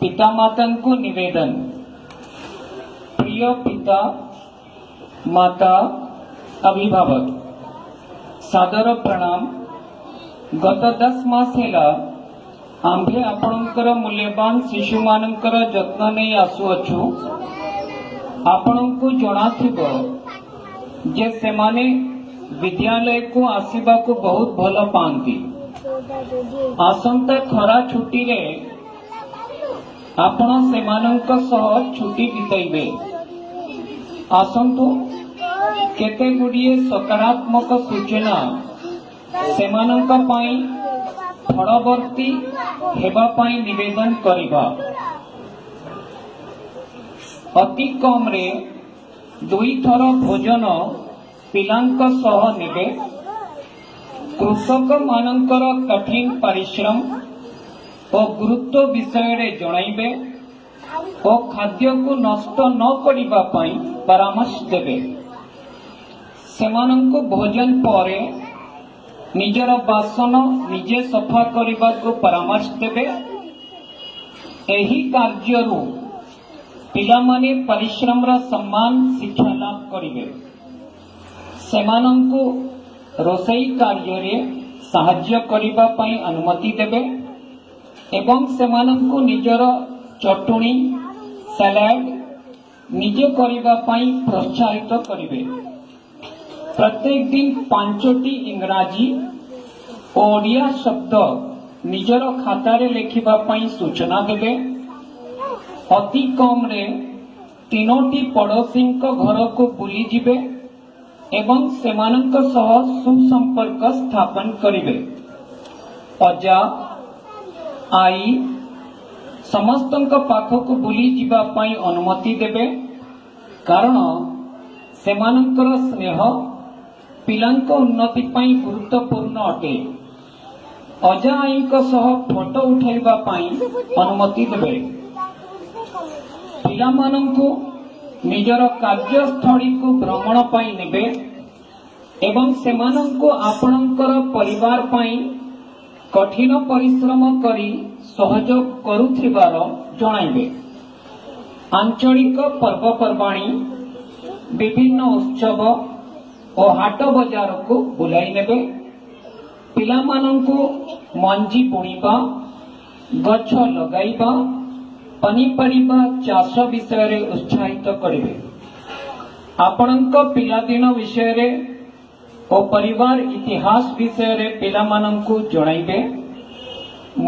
ପିତାମାତାଙ୍କୁ ନିବେଦନ। ପ୍ରିୟ ପିତା ମାତା, ଅଭିଭାବକ, ସାଦର ପ୍ରଣାମ। ଗତ 10 ମାସ ହେଲା ଆମ୍ଭେ ଆପଣଙ୍କର ମୂଲ୍ୟବାନ ଶିଶୁମାନଙ୍କର ଯତ୍ନ ନେଇ ଆସୁଅଛୁ। ଆପଣଙ୍କୁ ଜଣାଥିବ ଯେ ସେମାନେ ବିଦ୍ୟାଳୟକୁ ଆସିବାକୁ ବହୁତ ଭଲ ପାଆନ୍ତି। ଆସନ୍ତା ଖରା ଛୁଟିରେ ଆପଣ ସେମାନଙ୍କ ସହ ଛୁଟି ବିତେଇବେ। ଆସନ୍ତୁ, କେତେ ଗୁଡ଼ିଏ ସକାରାତ୍ମକ ସୂଚନା ସେମାନଙ୍କ ପାଇଁ ଫଳବର୍ତ୍ତୀ ହେବା ପାଇଁ ନିବେଦନ କରିବା। ଅତି କମରେ ଦୁଇଥର ଭୋଜନ ପିଲାଙ୍କ ସହ ନେବେ। କୃଷକମାନଙ୍କର କଠିନ ପରିଶ୍ରମ ଓ ଗୁରୁତ୍ୱ ବିଷୟରେ ଜଣାଇବେ ଓ ଖାଦ୍ୟକୁ ନଷ୍ଟ ନ କରିବା ପାଇଁ ପରାମର୍ଶ ଦେବେ। ସେମାନଙ୍କୁ ଭୋଜନ ପରେ ନିଜର ବାସନ ନିଜେ ସଫା କରିବାକୁ ପରାମର୍ଶ ଦେବେ। ଏହି କାର୍ଯ୍ୟରୁ ପିଲାମାନେ ପରିଶ୍ରମର ସମ୍ମାନ ଶିକ୍ଷା ଲାଭ କରିବେ। ସେମାନଙ୍କୁ ରୋଷେଇ କାର୍ଯ୍ୟରେ ସାହାଯ୍ୟ କରିବା ପାଇଁ ଅନୁମତି ଦେବେ ଏବଂ ସେମାନଙ୍କୁ ନିଜର ଚଟୁଣି, ସାଲାଡ ନିଜେ କରିବା ପାଇଁ ପ୍ରୋତ୍ସାହିତ କରିବେ। ପ୍ରତ୍ୟେକ ଦିନ ପାଞ୍ଚଟି ଇଂରାଜୀ ଓ ଓଡ଼ିଆ ଶବ୍ଦ ନିଜର ଖାତାରେ ଲେଖିବା ପାଇଁ ସୂଚନା ଦେବେ। ଅତି କମରେ ତିନୋଟି ପଡ଼ୋଶୀଙ୍କ ଘରକୁ ବୁଲିଯିବେ ଏବଂ ସେମାନଙ୍କ ସହ ସୁସମ୍ପର୍କ ସ୍ଥାପନ କରିବେ। ଅଜା, ଆଈ ସମସ୍ତଙ୍କ ପାଖକୁ ବୁଲିଯିବା ପାଇଁ ଅନୁମତି ଦେବେ, କାରଣ ସେମାନଙ୍କର ସ୍ନେହ ପିଲାଙ୍କ ଉନ୍ନତି ପାଇଁ ଗୁରୁତ୍ୱପୂର୍ଣ୍ଣ ଅଟେ। ଅଜା ଆଈଙ୍କ ସହ ଫଟୋ ଉଠାଇବା ପାଇଁ ଅନୁମତି ଦେବେ। ପିଲାମାନଙ୍କୁ ନିଜର କାର୍ଯ୍ୟସ୍ଥଳୀକୁ ଭ୍ରମଣ ପାଇଁ ନେବେ ଏବଂ ସେମାନଙ୍କୁ ଆପଣଙ୍କର ପରିବାର ପାଇଁ କଠିନ ପରିଶ୍ରମ କରି ସହଯୋଗ କରୁଥିବାର ଜଣାଇବେ। ଆଞ୍ଚଳିକ ପର୍ବପର୍ବାଣୀ, ବିଭିନ୍ନ ଉତ୍ସବ ଓ ହାଟ ବଜାରକୁ ବୁଲାଇ ନେବେ। ପିଲାମାନଙ୍କୁ ମଞ୍ଜି ବୁଣିବା, ଗଛ ଲଗାଇବା, ପନିପରିବା ଚାଷ ବିଷୟରେ ଉତ୍ସାହିତ କରିବେ। ଆପଣଙ୍କ ପିଲାଦିନ ବିଷୟରେ ଓ ପରିବାର ଇତିହାସ ବିଷୟରେ ପିଲାମାନଙ୍କୁ ଜଣାଇବେ।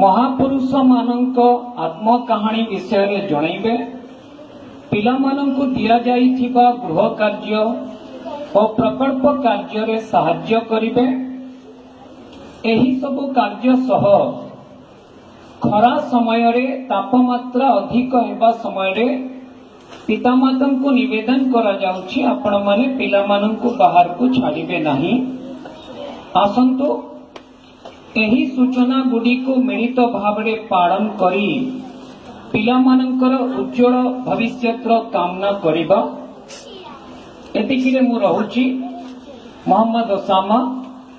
ମହାପୁରୁଷମାନଙ୍କ ଆତ୍ମକାହାଣୀ ବିଷୟରେ ଜଣାଇବେ। ପିଲାମାନଙ୍କୁ ଦିଆଯାଇଥିବା ଗୃହ କାର୍ଯ୍ୟ ଓ ପ୍ରକଳ୍ପ କାର୍ଯ୍ୟରେ ସାହାଯ୍ୟ କରିବେ। ଏହି ସବୁ କାର୍ଯ୍ୟ ସହ ଖରା ସମୟରେ, ତାପମାତ୍ରା ଅଧିକ ହେବା ସମୟରେ ପିତାମାତାଙ୍କୁ ନିବେଦନ କରାଯାଉଛି, ଆପଣମାନେ ପିଲାମାନଙ୍କୁ ବାହାରକୁ ଛାଡ଼ିବେ ନାହିଁ। ଆସନ୍ତୁ, ଏହି ସୂଚନା ଗୁଡ଼ିକୁ ମିଳିତ ଭାବରେ ପାଳନ କରି ପିଲାମାନଙ୍କର ଉଜ୍ଜଳ ଭବିଷ୍ୟତର କାମନା କରିବା। ଏତିକିରେ ମୁଁ ରହୁଛି। ମହମ୍ମଦ ଓସାମା।